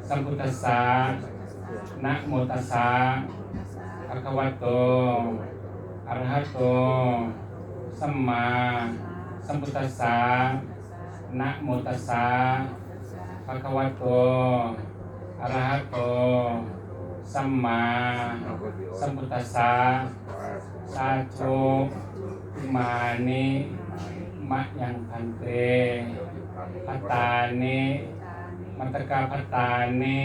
ສຳພຸດທັດສະ ນະໂມຕັດສະ ພະຄະວະໂຕ ອະຣະຫະໂຕ ສຳມາສຳພຸດທັດສະ ນະໂມຕັດສະ ພະຄະວະໂຕ ອະຣະຫະໂຕ ສຳມາສຳພຸດທັດສະ ສາທຸ ອິມານິ ມະຍັງ ພັນເຕ ພັດຕານິ ມັດຕະກະພັດຕານິ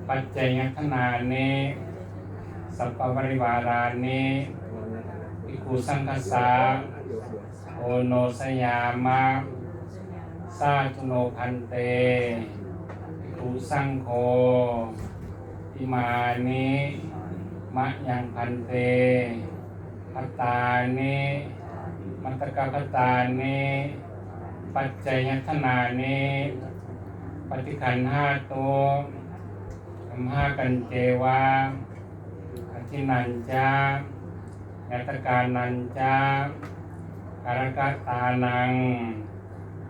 ປັດໄຈຍະທະນານິ ສັບປະວາລິວາລານິ ພິກຂຸສັງຄັດສະ ໂອໂນຊະຍາມະ ສາທຸໂນພັນເຕ ພິກຂຸສັງໂຄ ອິມານິ ມະຍັງ ພັນເຕ ພັດຕານິ ມັດຕະກະພັດຕານິ ປັດໄຈຍະທະນານິ ປະຕິຄັນຫາຕຸ ຄັມຫາກັນເຈວະ ອະທິນັນຈະ ຍະຕະການັນຈະ ກາລະກະຕານັງ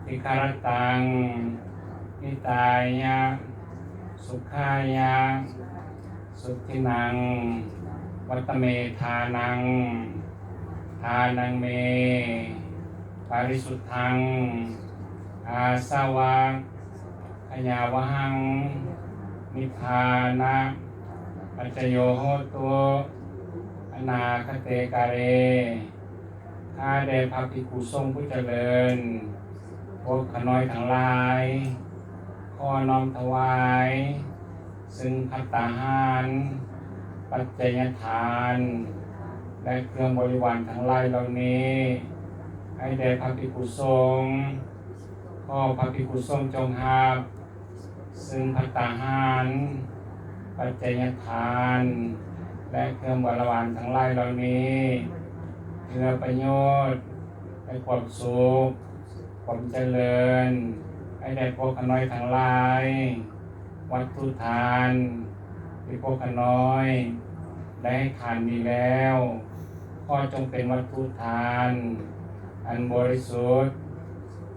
ທິຄາລະຕັງ ຫິຕາຍະ ສຸຂາຍະ ສຸທິນັງ ວັດຕະເມທານັງ ທານັງເມ ປາລິສຸດທັງ ອາສະວະ ຂະຍາວະຫັງ ນິບພານະ ປັດຈະໂຍໂຫຕຸ ອະນາຄະເຕກາເລ ຂ້າແດ່ພະພິກຂຸສົງຜູ້ຈະເລີນ, ພວກຂ້ານ້ອຍທັງຫຼາຍ ຂໍນ້ອມຖວາຍ ຊຶ່ງພັດຕາຫານ, ປັດໄຈຍະທານ ແລະ ເຄື່ອງບໍລິວານທັງຫຼາຍເຫຼົ່ານີ້ ໃຫ້ແດ່ພະພິກຂຸສົງ. ຂໍພະພິກຂຸສົງຈົ່ງຮັບ ຊຶ່ງພັດຕາຫານ, ປັດໄຈຍະທານ ແລະ ເຄື່ອງບໍລິວານທັງຫຼາຍເຫຼົ່ານີ້ ເພື່ອປະໂຫຍດ ແລະ ຄວາມສຸກ ຄວາມຈະເລີນ ໃຫ້ແກ່ພວກຂ້ານ້ອຍທັງຫຼາຍ. ວັດຖຸທານທີ່ພວກຂ້ານ້ອຍໄດ້ໃຫ້ທານນີ້ແລ້ວ ຂໍຈົ່ງເປັນວັດຖຸທານອັນບໍລິສຸດ,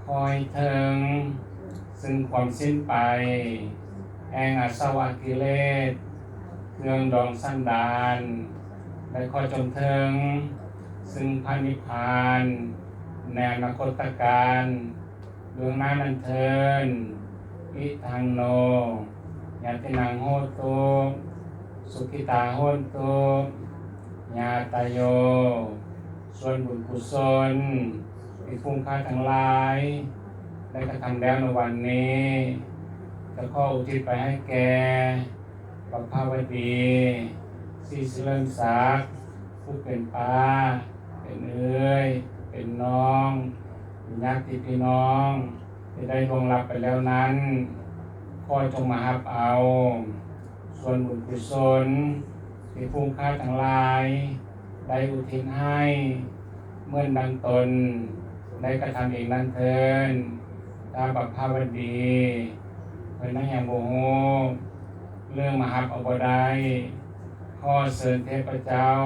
ຂໍໃຫ້ເຖິງຊຶ່ງຄວາມສິ້ນໄປແຫ່ງອາສະວະກິເລດ ເຄື່ອງດອງສັນດານ ແລະ ຂໍຈົ່ງເຖິງຊຶ່ງພະນິບພານໃນອະນາຄົດຕະການ ເບື້ອງໜ້ານັ້ນເທີ້ນ. ອິທັງໂນ ຍະຕິນັງໂຫຕຸ ສຸຂິຕາໂຫນຕຸ ຍາຕາໂຍ. ສ່ວນບຸນກຸສົນທີ່ຝູງຂ້າທັງຫຼາຍໄດ້ກະທຳແລ້ວໃນວັນນີ້ ຈະຂໍອຸທິດໄປໃຫ້ແກ່ ປະພາວະດີ ສີສະເຫຼີມສັກ ຜູ້ເປັນປ້າ ເປັນເອື້ອຍ ເປັນນ້ອງ ເປັນຍາດຕິພີ່ນ້ອງ ທີ່ໄດ້ລ່ວງລັບໄປແລ້ວນັ້ນ ຂໍຈົ່ງມາຮັບເອົາ ສ່ວນບຸນກຸສົນທີ່ຝູງຂ້າທັງຫຼາຍ ໄດ້ອຸທິດໃຫ້ ເໝືອນດັ່ງຕົນໄດ້ກະທຳເອງນັ້ນເທີ້ນ. ຖ້າປະພາວະດີເພິ່ນຍັງບໍ່ຮູ້ ຫຼື ມາຮັບເອົາບໍ່ໄດ້ ຂໍເຊີນເທບພະເຈົ້າ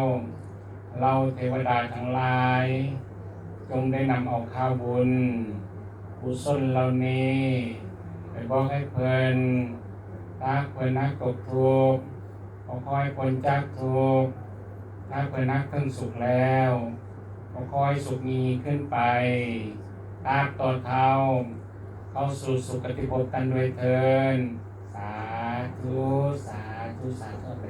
ເຫຼົ່າເທວະດາທັງຫຼາຍ ຈົ່ງໄດ້ນຳເອົາຂ່າວບຸນກຸສົນເຫຼົ່ານີ້ໄປບອກໃຫ້ເພິ່ນ. ຖ້າເພິ່ນຫາກຕົກທຸກ ກໍຂໍໃຫ້ພົ້ນຈາກທຸກ, ຖ້າເພິ່ນຫາກເຖິງສຸກແລ້ວ ກໍຂໍໃຫ້ສຸກຍິ່ງຂຶ້ນໄປ ຕາບຕໍ່ເທົ່າເຂົ້າສູ່ສຸຄະຕິພົບນັ້ນດ້ວຍເທີ້ນ. ສາທຸ ສາທຸ ສາທຸ.